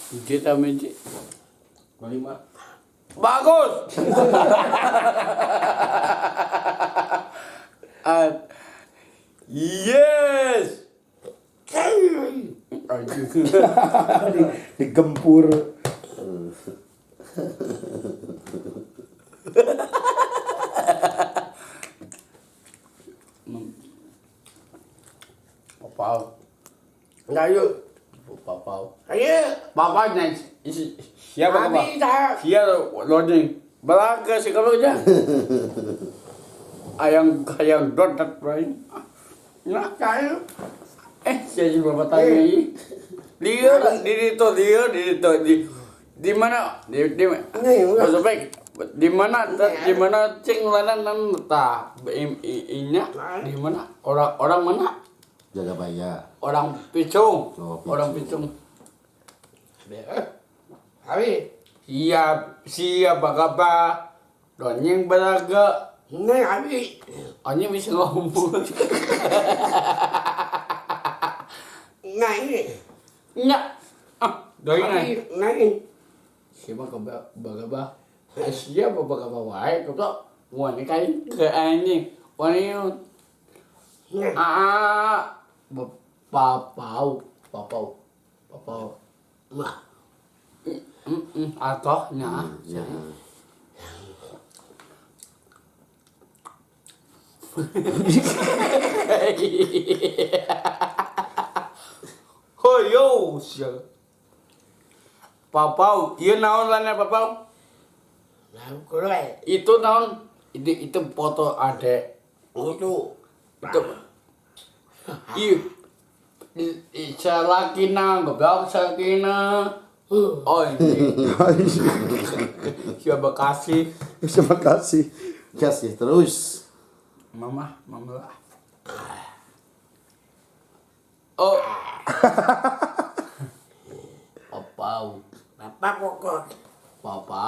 Kita miji. 25. Bagus. Ah, yes. Anjing. Digempur. Papau. Ayo. Papau. Ayo. Bapaknya siapa Abi bapak? dah. Siapa loading? Belaka sih kalau aja. Ayang ayang dotat brain. Nah, kayu. Eh, saya juga bertanya ini. Dia di itu dia di itu di mana di Ini, udah. Maksud baik, di mana di mana cing lanan nan ta inya di mana orang orang mana Jagabaya. orang Picung. Oh, Picung. Orang Picung. Abi. Siap siap apa donyeng belaga Ini abi. anjing bisa ngomong. Nah ini. Nya. Ah, donyeng. Abi. Nah ini. Siapa ke bagaba? Siapa bagaba wae goblok. Wani kain ke anjing. Wani Nah. ah papau papau papau. Wah. Atau nya. Ya. Hoyo sia. Papau, ieu naon lana papau? Nah, kurang. Itu naon? Itu foto adek. Itu. Itu. Ih. Salakina, goblok salakina. Oh, ini. Siapa kasih? Terima kasih. Kasih terus. Mama, mama lah. Oh. Papau. Bapak kokot. Papa.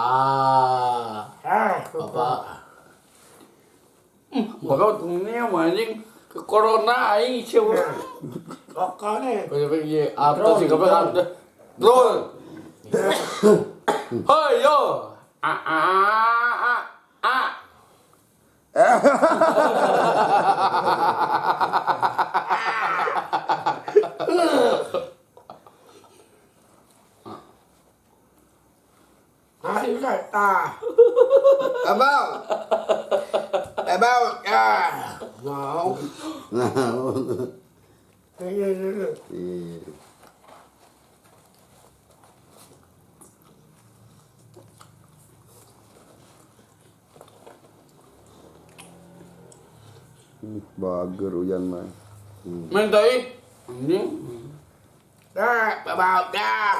Ah, Papa. Bapak ini anjing ke corona aing siapa? Kokot nih. Iya, atau sih kapan ada. Drone. Hey yo. A a a a. Ayo ta. Abang. Abang. Ah. Mau. Nah. Ini ini. Iya. Bager uyan mah. Mintai. Anjing. Dah, abang dah.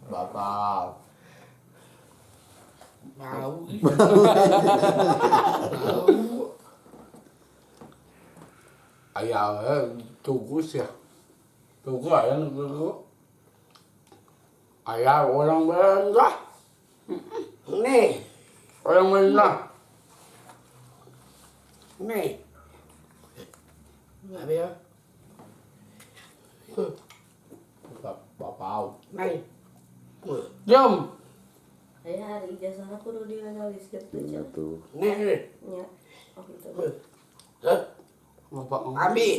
Bapak. Mau. Ayah, tunggu sih. Tunggu ayah tunggu. Ayah orang benda. Nih. Orang benda. Nih. Abi ya. Bapak. Nih. Jom. Aya hari ijazahna kudu dilegalisir tuh Ingat cenah. tuh. Nih. Nya. Oh gitu. Hah? Bapak. Abi.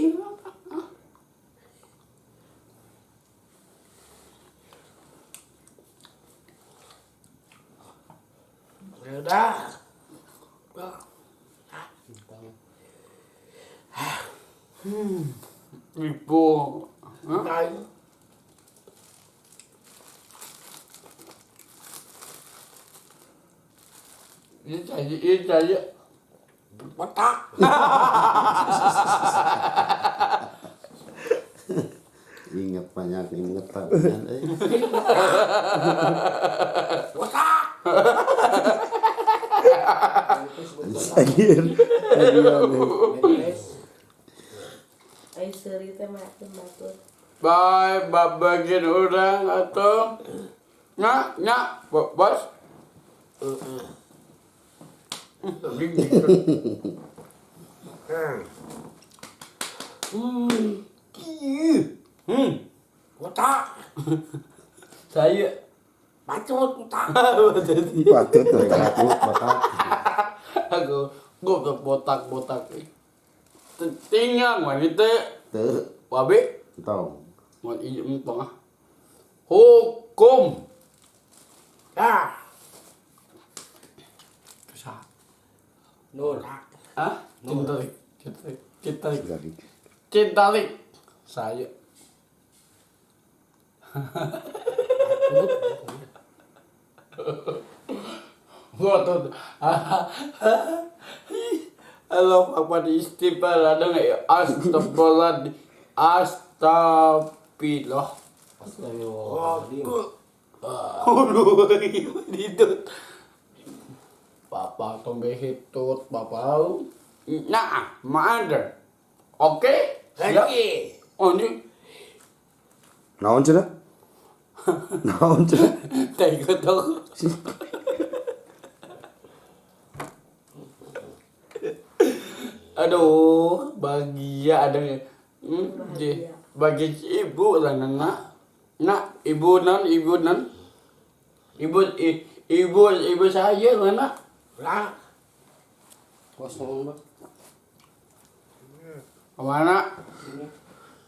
Udah. Ibu. Hah? Nah. Ini tadi, ini tadi. Botak. Ingat banyak ingat banyak. Eh. Botak. Anjir. Anjir. Ai seuri teh mah batur. Bye, bagian orang atau nyak nyak bos. Hmm. Saya. Bacot botak. Patut botak. Patut botak. Aku goblok botak-botak. Tinggal wanita Teu. wabe Tong. mau iya entong ah. Hukum. Ah. Susah. Nur. Ah, cintalik, cintalik, cintalik, Dari. cintalik. Saya. Gua tuh. Halo, apa di istiqlal ada nggak ya? Astagfirullah, astagfirullah. Astagfirullahaladzim. Aduh, ditut. Papa tombe hitut, papa. Nah, mander. Oke? Siap. Lagi. Oh, ini Naon cenah? Naon cenah? tega tuh. Aduh, bahagia ada Bahagia. Bagi ibu lah nak. Nak, ibu nan, ibu nan. Ibu ibu ibu saya lah nak. Lah. Kosong, Bang. Kemana?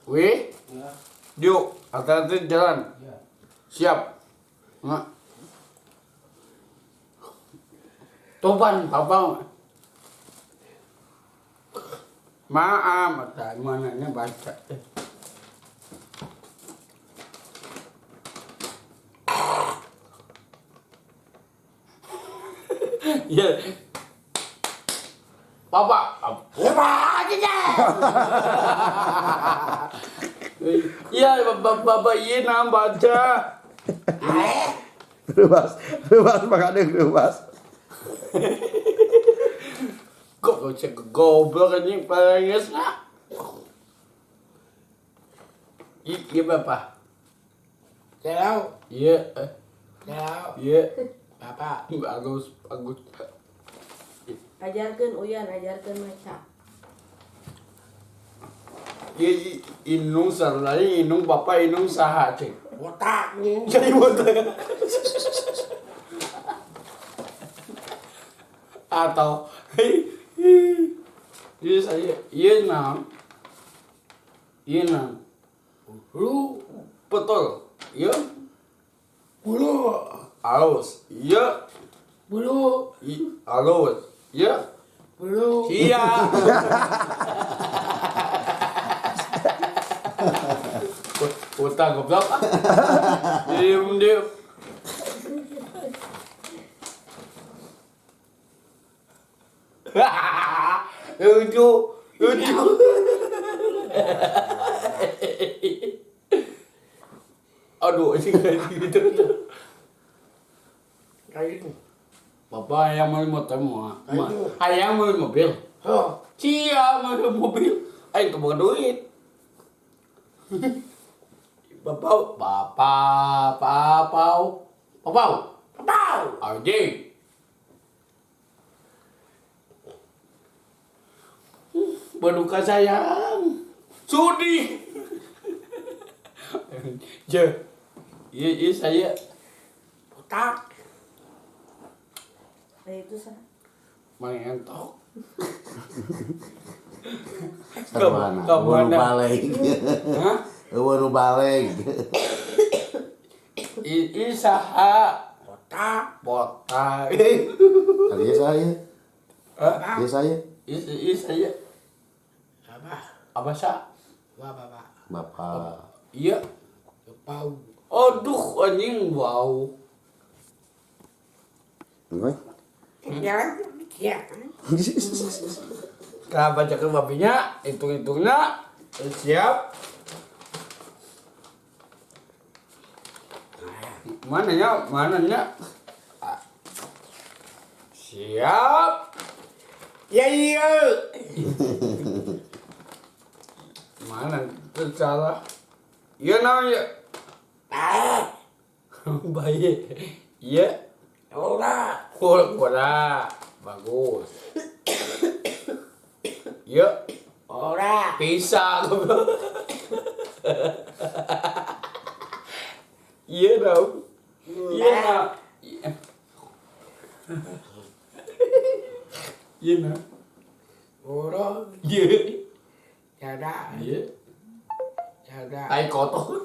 Wih, Ya. yuk, hati-hati jalan. Ya. Siap. Nak. Topan, papa. Maaf, tak mananya baca. Ya. Papa. Iya, bapak bapak iya nam baca. Rebas, rebas makanya rebas. Kok kau cek goblok anjing paling nak. Iya bapak. Jalau. Iya, Jalau. iya. Bapak. Bagus, bagus. Ajarkeun Uyan, ajarkeun maca. Iya, inung sarlai, inung bapak, inung saha cek. Botak nih. Jadi botak. Atau, iya saya, iya nam, iya nam, Bulu. betul, iya, Bulu. halus, iya, Bulu. Halus, iya, Bulu. iya. Botak goblok. Diem diem. Lucu, lucu. Aduh, ini kayak gitu. Kayak itu. Bapak ayang mau motor mau, Ayo. ayang mau mobil. Oh. Cia mau mobil. Ayo kebuka duit. Bapak, bapak, bapak, bapak, Bau. anjing. Berduka sayang. Sudi. Je. Iya, iya saya. Botak. Nah itu sah. Mengentok. Sarwana. Kemana? Eueuh nu baleg. Hah? Eueuh nu baleg. I saha Botak. botak. Tadi saya. Hah? Dia saya. I saya. Apa? Apa sa? Bapak. Bapak. Bapak. Iya. Bau. Aduh anjing wow. Oke. Jalan. Ya. Kenapa cakep babinya? Hitung-hitungnya siap. Mananya? Mananya? Siap. Ya iya. Mana itu salah? Iya namanya. Ah. Baik. Iya. Ora. Kura-kura. Bagus. Iya. Ora. Pisang. Iya dong. Iya nak. Iya nak. Bodoh. Iya. Jaga. Iya. Jaga. Tai kotor.